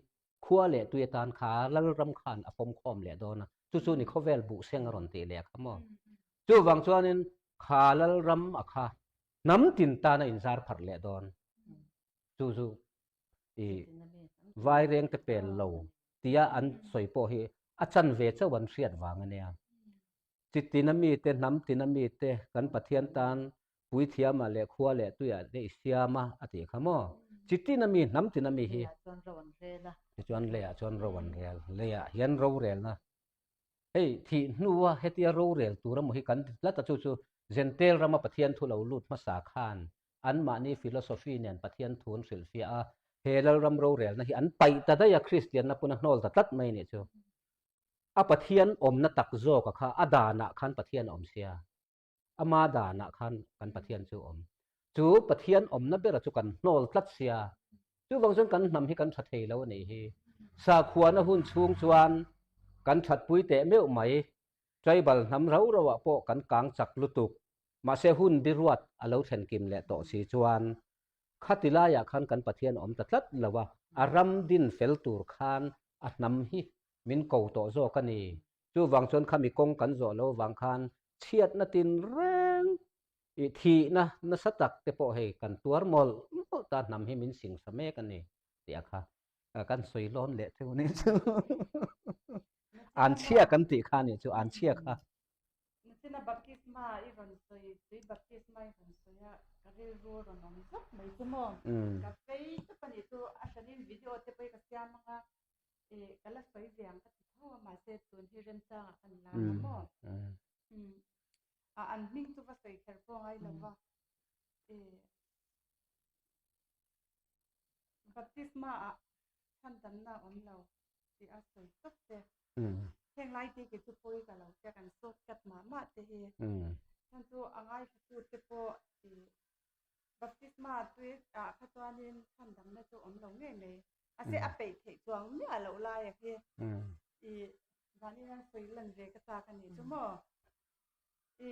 khua leh tui atan kha lalram khan a pawm khawm leh dawn a. Chu chu ni khawvel buh seng a rawn tih leh kha maw. Chu vang chuanin kha lalram a kha hnam tin tana inzar pharh leh dawn. Chu chu i Vairengte pel lo tia an sawi pawh hi a chanve chauh an hriat vang a nia. Chi tina mite, hnam tina mite, kan Pathian tan puithiama leh khua leh tuia neih siama a tih kha maw. Chi tina mi, hnam tina mi hi. Leiah chuan ro an rel a. Tichuan leiah chuan ro an rel. Leiah hian rorelna. Hei, thih hnua hetia rorel tur emaw hi kan hla ta chu chu, Gentile rama Pathian thu lo lut hmasa khan, anmahni philosophy nen Pathian thu an hrilhfiah a, he lalram rorelna hi an paih ta daih a, Kristianna pawhin a hnawl ta tlat mai nih chu. A Pathian awmna tak zawka kha, a danah khan Pathian a awm si a. Ama danah khan kan Pathian chu a awm. Chu Pathian awmna bera chu kan hnawl tlat si a. Chu vang chuan kan hnam hi kan ṭha thei lo a nih hi. Sakhuana hun chhung chuan kan ṭhatpui teh meuh mai. Tribal hnam rau rauah pawh kan kang chak lutuk. Mahse, hun biruat a lo ṭhen kim leh tawh si chuan, khati laiah khan kan Pathian a awm ta tlat lo a, a ram din fel tur khan a hnam hi min ko tawh zawk a ni. Chu vang chuan khami kawng kan zawh lo vang khan chhiatna tin reng, i thihna nasa tak te pawh hei kan tuar mawlh mawlh ta, hnam hi min singsa mek a ni, tia kha, a, kan sawi lawn leh theu ni chu. An chhia kan tih kha ni chu, an chhia kha. Nachina baptisma i rawn sawi, tui baptisma i rawn sawi a, ka rilru rawn awm zawk mai chu maw. Mm. Ka fei tawp a nih chu, a hranin video te pawh ka siam anga, e, ka la sawi ve ang ka ti tho a, mahse tun hi remchangah kan la a maw. Mm. Mm. A, an hming chu va sawi kher pawh ngai lo va. E, baptisma ah chhandamna awm lo tih a sawi tawp te. Mm. Heng lai te khi chu pawi ka lo te, kan sawk tlat mah mah te hi. Mm. Chhan chu a ngaithlatu te pawh, i, baptisma tui ah kha chuanin chhandamna chu awm lo ngei mai. A se a peih theih chuang miah loh lai a khi. Mm. I, zanin an sawi lan ve ka ta ka ni chu maw. I,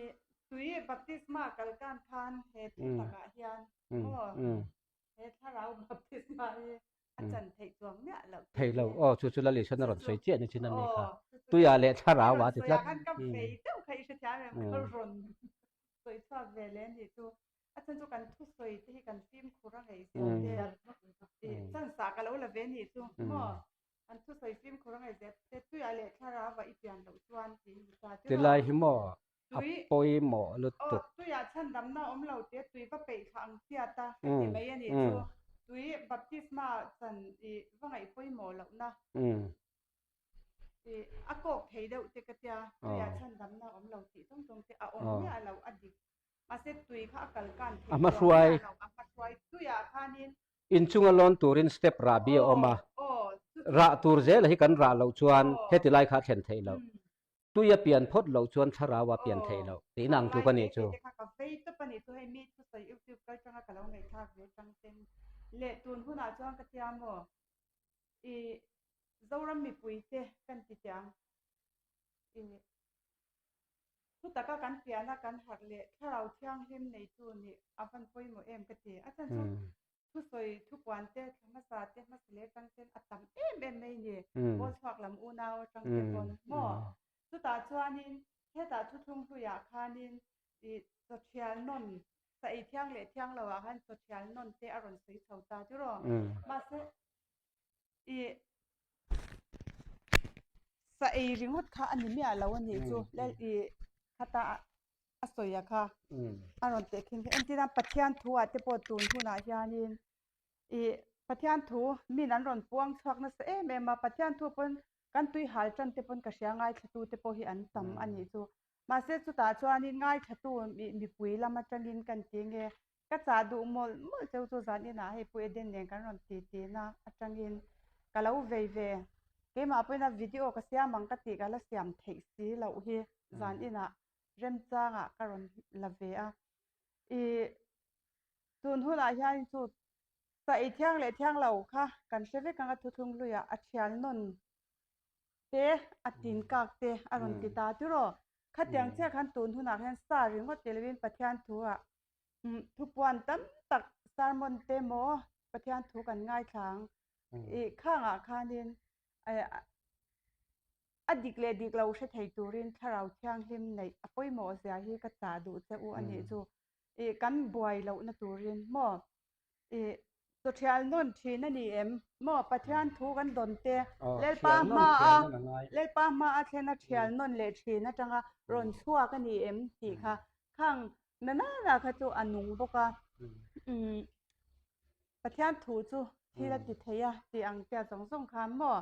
tui baptisma kal kan khan he thu takah hian, mm, maw, mm, he thlarau baptisma hi a chan theih chuang miah loh. Thei lo. Aw, chu chu Lal Isua a rawn sawi chiah ni chin a ni kha. Aw, chu chu tuia leh thlarau a ti tlat. Khan ka fei deuh kha i hre thiam em, ka rawn sawi chhuak ve leh ni chu. A chhan chu kan thusawi te hi kan fimkhur a ngei zia te. Mm. I, mm, chan sa ka lo la ve ni chu, mm, maw. An thusawi fimkhur a ngei zia te, tuia leh thlarauva i pian loh chuan tih ni ta chu. Tilai hi maw, a pawimawh lutuk. Aw, tuia chhandamna awm lo te, tui va peih thla ang chiah ta, mm, ti mai a ni chu. Mm. Tui baptisma chan i va ngaih pawimawh lohna. Mm. I, a kawk thei deuh te ka tia, tuia chhandamna awm lo tih tawng tawng te a awm miah lo a dik. Mahse, tui kha a kal kan thei a hmahruai. A hmahruai tuia khanin. In chunga lawn turin step rah bi a awm a. Aw, aw, chu chu. Rah tur zel hi kan rah loh chuan, aw, heti lai kha a thlen theih loh. Hmm. Tuia pian phawt loh chuan thlarauva pian theih loh. Aw. Tih nang tu ka ni chu. Hei te kha ka vei tawp a ni chu, hei mi thusawi YouTube kal tanga ka lo ngaithlak ve tang ten. Leh tun hunah chuan ka tia maw. I, Zoram mipui te kan ti teh ang. I, thu taka kan piana kan harh leh Thlarau Thianghlim neitu nih a van pawimawh em ka ti. A chhan chu, hmm, thusawi, thupuan te, thla hmasa te, hmasa leh aṭang ten a tam em em mai ni. Hmm. Bawlchhuak lam unau aṭang te, hmm, pawn maw. Hmm. Chutah chuanin, hetah thuthlung hluiah khanin, i, chawṭhial nawn, sa ei thiang leh thiang lo ah khan chawṭhial nawn te a rawn sawi chho ta chu raw. Hmm. Mahse, i, sa ei ringawt kha a ni miah lo a nih chu. Mm, lel mm. I, khata a, a sawi a kha. Mm. A rawn teh khing khe. Entirna Pathian thu ah te pawh tun hunah hianin, i, Pathian thu min an rawn puang chhuak nasa em em a. Pathian thu pawn kan tuihal ṭan te pawn ka hria, ngaithlatu te pawh hi an tam a nih chu. Mahse, chutah chuanin ngaithlatu mi, mipui lam aṭangin kan ti nge, ka chah duh mawlh mawlh cheu chu zaninah hei Pu Eden nen kan rawn ti tina aṭangin ka lo vei ve. Keima pawina video ka siam ang ka ti ka la siam thei si lo hi. Zan ina remchanga ka ron la ve a. I tun huna hian chu sa i thiang le thiang lo kha kan hre vek anga thuthlung luia a thial non te a tin kak te a ron ti ta tiro. Khatiang che khan tun huna hian sa ringawt ti lovin Pathian thu a, mm, thupuan tam tak sermon te maw Pathian thu kan ngaithlang. I khanga khanin, eh, a, a dik le dik lo hre thei turin Thlarau Thianghlim nei a pawimawh zia hi ka chah duh che u a nih chu. I kan buai lohna turin maw. I, chu thial non thin a ni em? Maw Pathian thu kan don te. Lalpa hma a, Lalpa hma a thlen a thial non le thin atanga ron chhuak a ni em ti kha. Khang nana na kha chu a nung bawk a. Mm. Pathian thu chu thil a ti thei a, ti ang tia zawng zawng khan maw.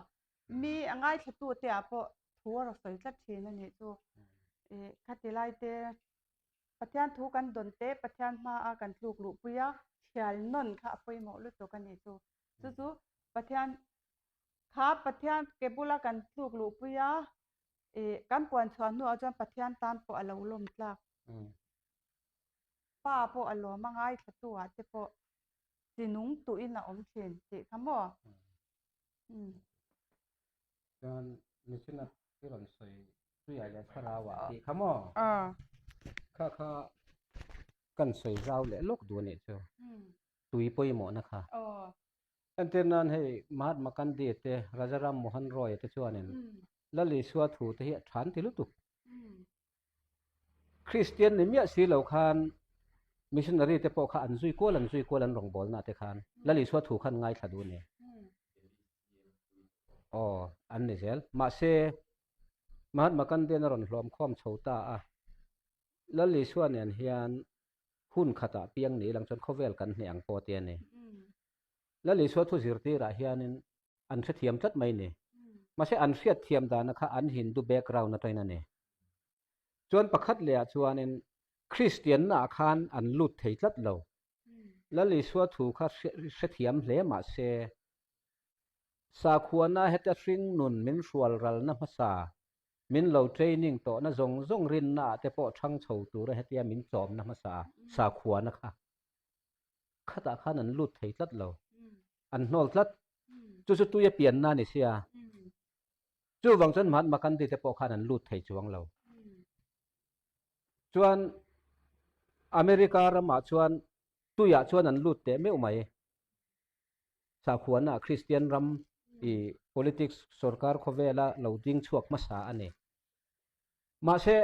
Mi a ngaithlatu te a pawh thu a raw sawi tlat thin a nih chu. E, khati lai te Pathian thu kan don te, Pathian hma a kan tluk luh pui a, thial non kha a pawimawh lutuk a nih chu. Chu chu Pathian kha, Pathian ke bula kan tluk luh pui a, e, kan puan chhuah hnu a chuan Pathian tan pawh a lo lawm tlak. Pa pawh a lawm a, ngaithlatu a te pawh chinung tuin a awm thin tih kha maw? Chuan nichina i rawn sawi tuia le thlarau a tih kha maw? Kha kha kan sawi zau leh lawk duh a nih chu. Tui pawimawhna kha. Entir nan hei Mahatma Gandhi te, Rajaram Mohan Roy te chuanin Lal Isua thu te hi a ṭha an ti lutuk. Kristian ni miah si lo khan missionary te pawh kha an zui kual, an zui kual an rawngbawlna te khan Lal Isua thu khan ngaithla duh a ni. Aw, an ni zel. Mahse, Mahatma Gandhi-in a rawn hlawm khawm chho ta a. Lal Isua nen hian hun khatah piang ni lang chuan khawvel kan hneh ang pawh te a ni. Lal Isua thu zirtirah hianin an hrethiam tlat mai ni. Mahse, an hriatthiam dana kha an Hindu background aṭangin a ni. Chuan pakhat lehah chuanin Kristiannaah khan an lut thei tlat lo. Lal Isua thu kha hre-, hrethiam hle mah se, sakhuana heta hringnun min hrual ralna hmasa, min lo training tawhna zawng zawng rinna te pawh ṭhang chho tura hetia min chawmna hmasa, sakhuana kha. Khatah khan an lut thei tlat lo. An hnawl tlat. Chu chu tuia pianna ni sia. Chu vang chuan Mahatma Gandhi te pawh khan an lut thei chuang lo. Chuan America ramah chuan tuiah chuan an lut teh meuh mai. Sakhuana Kristian ram i politics, sorkar khawvela lo ding chhuak hmasa a ni. Mahse,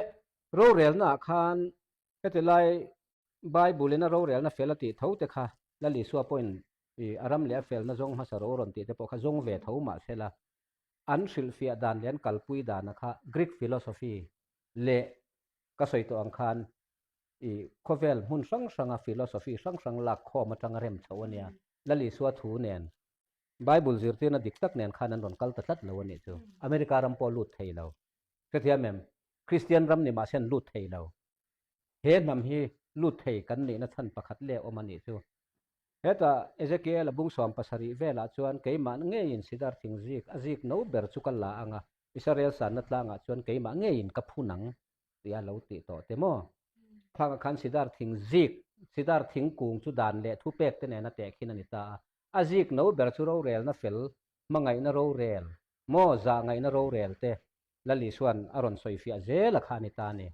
rorelnaah khan heti lai Bible-in a rorelna fel a tih tho te kha, Lal Isua pawhin i a ram leh a felna zawng hmasa ro rawn tih te pawh kha zawng ve tho mah sela, an hrilhfiah dan leh an kalpui dana kha Greek philosophy leh ka sawi tawh ang khan i khawvel hmun hrang hranga philosophy hrang hrang lak khawm aṭanga rem chho a nia. Lal Isua thu nen, Bible zirtirna dik tak nen khan an rawn kal ta tlat lo a nih chu. America ram pawh lut thei lo. Hrethiam em? Kristian ram ni mah se an lut thei lo. He hnam hi lut thei kan nihna chhan pakhat le awm a nih chu. Heta Ezekiel a bung sawm pasarih velah chuan keimah ngeiin sidar thing zik, a zik no ber chu ka la ang a, Israel sanna tlangah chuan keimah ngeiin ka phun ang, tia lo tih tawh te maw? Khang khan sidar thing zik, sidar thingkung chu dan leh thupek te nena tehkhin a ni ta a. A zik no ber chu rorelna fel, hmangaihna rorel, maw zangaihna rorel te Lal Isuan a rawn sawifiah zel a kha a ni ta a ni.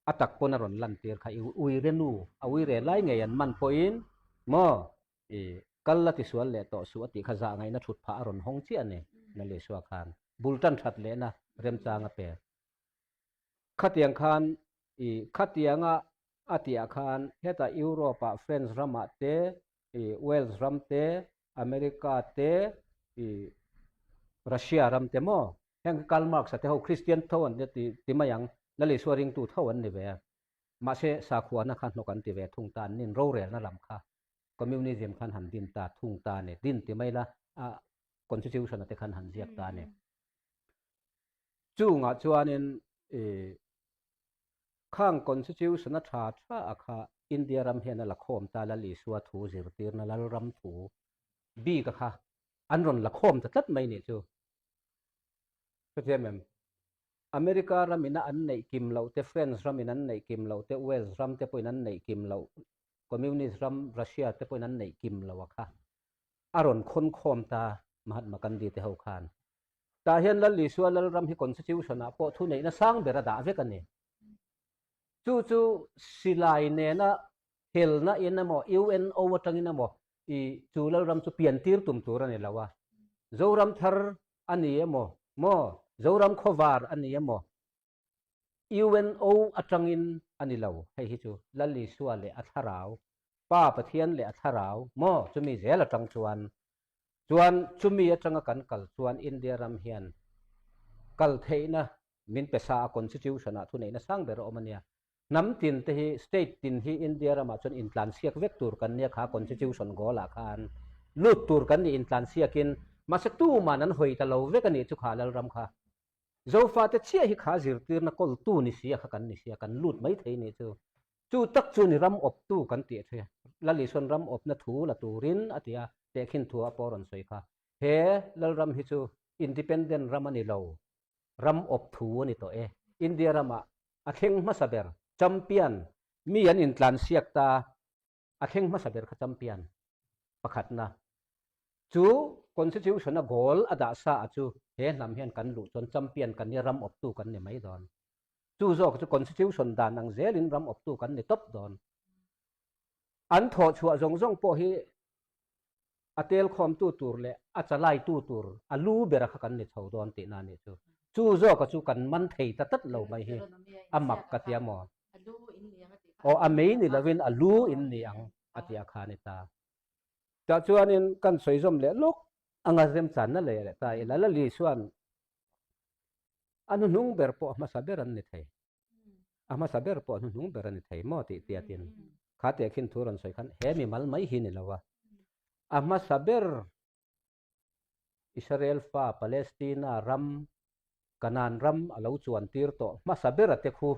A tak pawn a rawn lantir kha, i uire nu, a uire lai ngei an man pawhin, maw, i kal la tisual leh tawh suh a tih kha zangaihna thut phah a rawn hawng chiah a ni, Lal Isua khan. Bul ṭan ṭhat lehna remchang a pe. Khatiang khan, i, khatianga a tihah khan, heta Europe-a France ramah te, i, Wales ram te, America te, i, Russia ram te maw? Heng Karl Marx-a te ho Kristian tho an ti, ti mai ang, Lal Isua ringtu tho an ni ve. Mahse, sakhuana kha hnawk an ti ve thung ta an nin, rorelna lam kha. Communism khan han din ta, thung ta ni, din ti mai la, a, constitution-a te khan han ziak ta ni. Chungah chuanin, i, khang constitution a ṭha ṭha a kha India ram hian a la khawm ta, Lal Isua thu zirtirna, Lal ram thu bik a kha. an rawn la khawm ta tlat mai ni chu. Ka tiam em? America ramin an neih kim lo te, France ramin an neih kim lo te, Wales ram te pawhin an neih kim lo, Communist ram Russia te pawhin an neih kim lo a kha. A rawn khawn khawm ta, Mahatma Gandhi te ho khan. Ta hian Lal Isua Lalram hi constitution-ah pawh thuneihna sang ber a dah vek a ni. Chu chu silai nena helna in emaw, U N O aṭangin emaw, i chu Lalram chu piantir tum tur a ni lo a. Zoram thar a ni emaw, maw, Zoram khawvar a ni emaw, U N O aṭangin a ni lo. Hei hi chu Lal Isua leh a thlarau, Pa Pathian leh a thlarau, maw, chumi zel aṭang chuan, chuan chumi aṭanga kan kal chuan India ram hian kal theihna min pe sa a, constitution-ah thuneihna sang ber a awm a nia. Hnam tin te hi, state tin hi India ramah chuan intlansiak vek tur kan nia kha, constitution goal-ah khan lut tur kan ni intlansiakin, mahse tuman an hawi ta lo vek a nih chu kha Lalram kha. Zofa te chiah hi kha zirtirna kawltu ni sia kha kan ni sia, kan lut mai thei ni chu. Chu tak chu ni ram awptu kan tih a ṭhe. Lal Isuan ram awpna thu la turin a tia, tehkhin thu a pawh rawn sawi kha. He Lalram hi chu independent ram a ni lo, ram awp thu a ni tawh e. India ramah a thleng hmasa ber, champion, mi an intlansiak ta, a thleng hmasa ber kha champion pakhatna. Chu constitution-a goal a dah sa a chu, he hnam hian kan luh chuan champion kan nia, ram awptu kan ni mai dawn. Chu zawk chu constitution dan ang zelin ram awptu kan ni tawp dawn. An thawh chhuah zawng zawng pawh hi a tel khawmtu tur leh a chalaitu tur a lu bera kha kan ni chho dawn tihna a nih chu. Chu zawka chu kan man thei ta tlat lo mai hi a mak ka tia maw? Aw, a mei ni lovin a lu in ni ang a tia kha ni ta. Tah chuanin kan sawi zawm leh lawk anga remchanna leh leh ta ila Lal Isuan a hnuhnung ber pawh a hmasa ber an ni thei. A hmasa ber pawh a hnuhnung ber a ni thei maw tih tia tin. Kha tehkhin thu rawn sawi khan he mimal mai hi ni lo a. A hmasa ber Israel fa Palestina ram, Kanan ram a lo chuan tir tawh hmasa ber a te khu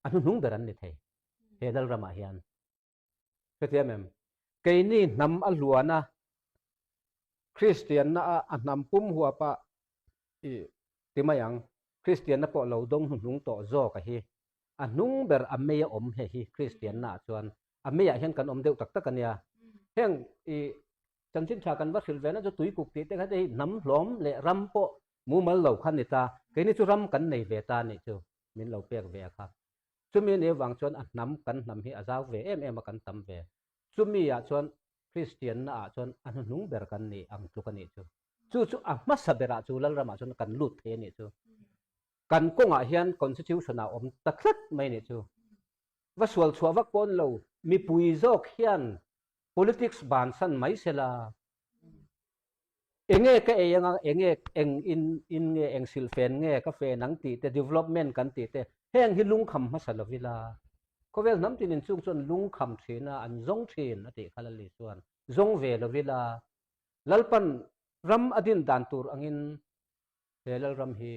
a hnuhnung ber an ni thei. He Lalramah hian. Ka tiam em? Keini hnam a hluana, Kristianna a, a hnam pum huapa i ti mai ang, Kristianna pawh lo dawng hnuhnung tawh zawk a hi. A hnung ber a mei a awm he hi Kristianna ah chuan. A mei ah hian kan awm deuh tak tak a nia. Heng i chanchin ṭha kan va hrilh ve na chu tuikuk tih te kha te hi hnam hlawm leh ram pawh mumal lo khan ni ta. Keini chu ram kan nei ve ta nih chu min lo pek ve a kha. Chumi ni vang chuan a hnam, kan hnam hi a zau ve em em a, kan tam ve. Chumi ah chuan Kristianna ah chuan a hnuhnung ber kan ni ang tluk a nih chu. Chu chu a hmasa berah chu Lalramah chuan kan lut thei a nih chu. Kan kawngah hian constitution a awm ta tlat mai nih chu. Va sual chhuah vak pawh an lo, mipui zawk hian politics bansan mai sela. Enge ka ei ang a, enge eng in, in nge eng silfen nge ka fen ang tih te, development kan tih te, heng hi lungkham hmasa lo vila. Khawvel hnam tin in chung chuan lungkham ṭhin a, an zawng ṭhin a tih kha Lal Isuan. Zawng ve lo vila. Lalpan ram a din dan tur angin he Lalram hi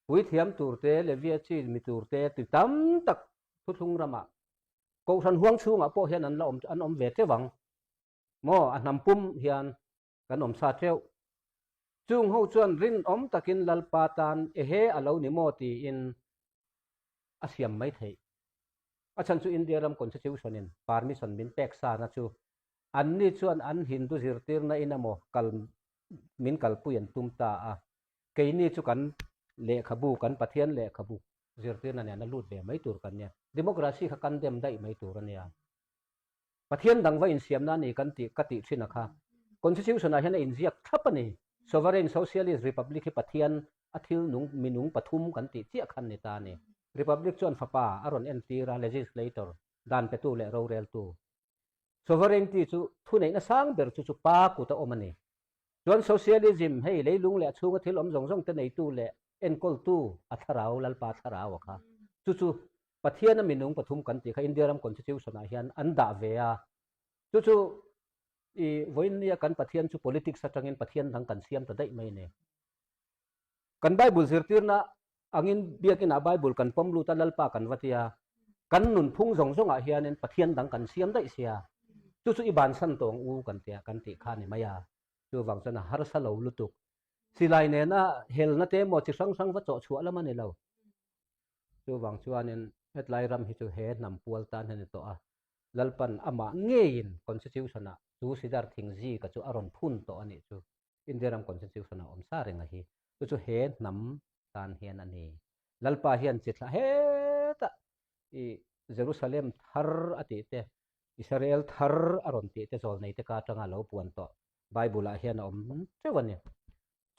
puithiam tur te, Levia chi mi tur te, ti tam tak thuthlung ramah, Kohhran huang chhungah pawh hian an la awm, an awm ve teuh ang. Maw, a hnam pum hian kan awm sa teuh. Chung ho chuan rinawm takin Lalpa tan ehe a lo ni maw tiin a siam mai thei. A chhan chu India ram constitution in permission min pek sa na chu, anni chuan an Hindu zirtirna in emaw kal, min kalpui an tum ta a. Keini chu kan lehkhabu, kan Pathian lehkhabu zirtirna nen a lut ve mai tur kan nia. Democracy kha kan dem daih mai tur a nia. Pathian dang va insiamna ni kan tih, ka tih ṭhin a kha. Constitution ah hian a inziak thlap a ni. Sovereign Socialist Republic hi Pathian a thil nung, mi nung pathum kan tih chiah khan ni ta ni. Republic chuan fapa a rawn entir a, legislator, dan petu leh roreltu. Sovereignty chu thuneihna sang ber chu, chu pa kuta awm a ni. Chuan socialism hei leilung leh a chhunga thil awm zawng zawng te neitu leh enkawltu a thlarau, Lalpa thlarau a kha. Chu chu Pathian a mi nung pathum kan tih kha India ram constitution ah hian an dah ve a. Chu chu i vawiin nia kan Pathian chu politics aṭangin Pathian dang kan siam ta daih mai ni. Kan Bible zirtirna angin biakinah Bible kan pawm lut a, Lalpa kan va tia. Kan nunphung zawng zawngah hianin Pathian dang kan siam daih sia. Chu chu i bansan tawng u kan tia, kan tih kha ni mai a. Chu vang chuan a harsa lo lutuk. Silai nena helna te maw chi hrang hrang va chawh chhuah lam a ni lo. Chu vang chuanin hetlai ram hi chu he hnam pual tan hi a ni tawh a. Lalpan amah ngeiin constitution-a chu Siddharth thing zika chu a rawn phun tawh a nih chu. India ram constitution-a awm sa reng a hi. Chu chu he hnam tan hian a ni. Lalpa hian chi thla heta i Jerusalem thar a tih te, Israel thar a rawn tih te, zawlnei te ka aṭanga lo puan tawh Bible-ah hian a awm teuh a ni.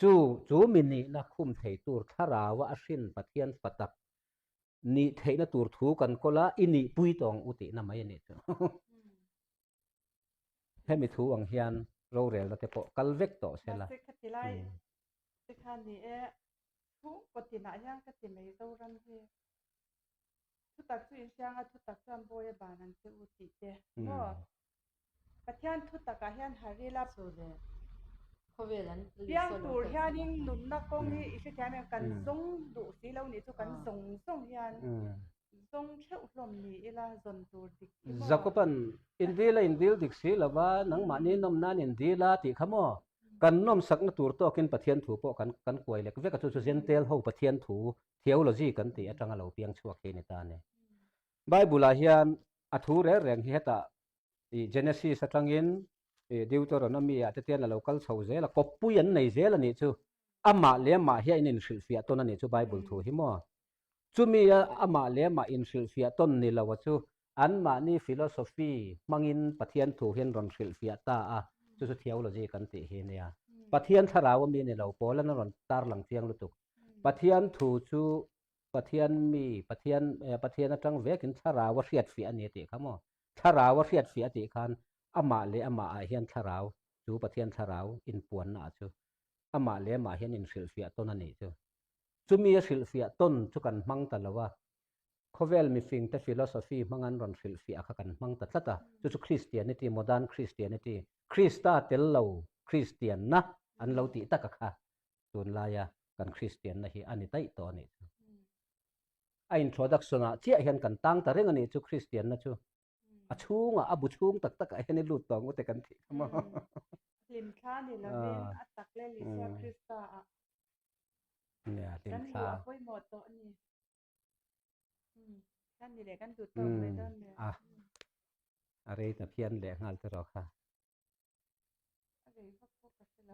Chu, chu mi nihna khum thei tur thlaraua a hrin Pathian fa tak nih theihna tur thu kan kawl a, i nih pui tawng u tihna mai a nih chu. Hemi thu ang hian rorelna te pawh kal vek tawh se la. Mahse, khati lai, Hmm. Te kha ni e, thu ko tina hian ka ti mai zo ram hi. Thutak chu in hriang a, thutak chuan bawi a ban ang che u tih te. Hmm. Maw? Pathian thutakah hian harila. Chu le. Khawvel an piang tur hian in nunna kawng hi, hmm, i hrethiam em, kan, hmm, zawng duh si lo ni chu, kan, ah, zawng zawng hian, hmm, zawng theuh hlawm ni ila zawn tur dik i maw? Jakoban, "Indila indil dik si lova, nangmahni, hmm, nawm nan indila," tih kha maw? Hmm. Kan nawmsakna tur tawkin Pathian thu pawh kan, kan kuai lek vek a chu, chu, hmm, Gentile ho Pathian thu theology kan tih aṭanga lo piang chhuak hi ni ta ni. Hmm. Bible-ah hian a thu reng reng hi heta i Genesis aṭangin, i Deuteronomy-ah te tian a lo kal chho zel a, kawppui an nei zel a nih chu. Amah leh amah hian in inhrilhfiah tawn a nih chu Bible thu hi maw? Chumi a, amah leh amah inhrilhfiah tawn ni lo a chu, anmahni philosophy hmangin Pathian thu hian rawn hrilhfiah ta a, chu chu theology kan tih hi nia. Pathian thlarau a mi ni lo, Paula'n a rawn tarlang chiang lutuk. Pathian thu chu Pathian mi, Pathian, eh, Pathian aṭang vekin thlarau a hriatfiah a ni tih kha maw? Thlarau a hriatfiah tih khan amah leh amah ah hian thlarau, chu Pathian thlarau inpuanna ah chu amah leh amah hian inhrilhfiah tawn a nih chu. Chumi a hrilhfiah tawn chu kan hmang ta lo a. Khawvel mifingte philosophy hmang an rawn hrilhfiah kha kan hmang ta tlat a. Chu chu Christianity, modern Christianity, Krista tel lo Christian-na an lo tih tak a kha. Tunlaia kan Christian-na hi a ni taih tawh a nih chu. A introduction-ah chiah hian kan tang ta reng a nih chu Christian-na chu. A chhunga, a bu chhung tak takah hian i lut tawng u te kan tih kha maw? Hmm. Hlim thla ni lovin, ah, a tak leh Isua, hmm, Krista-ah. Nia, hlim thla. Kan lu a pawimawh tawh a ni. Hmm. Kan ni leh kan lut tawng ve dawn nia. Hmm. A rei ta phian leh nghal te rawh kha. A rei vak vak a se lo.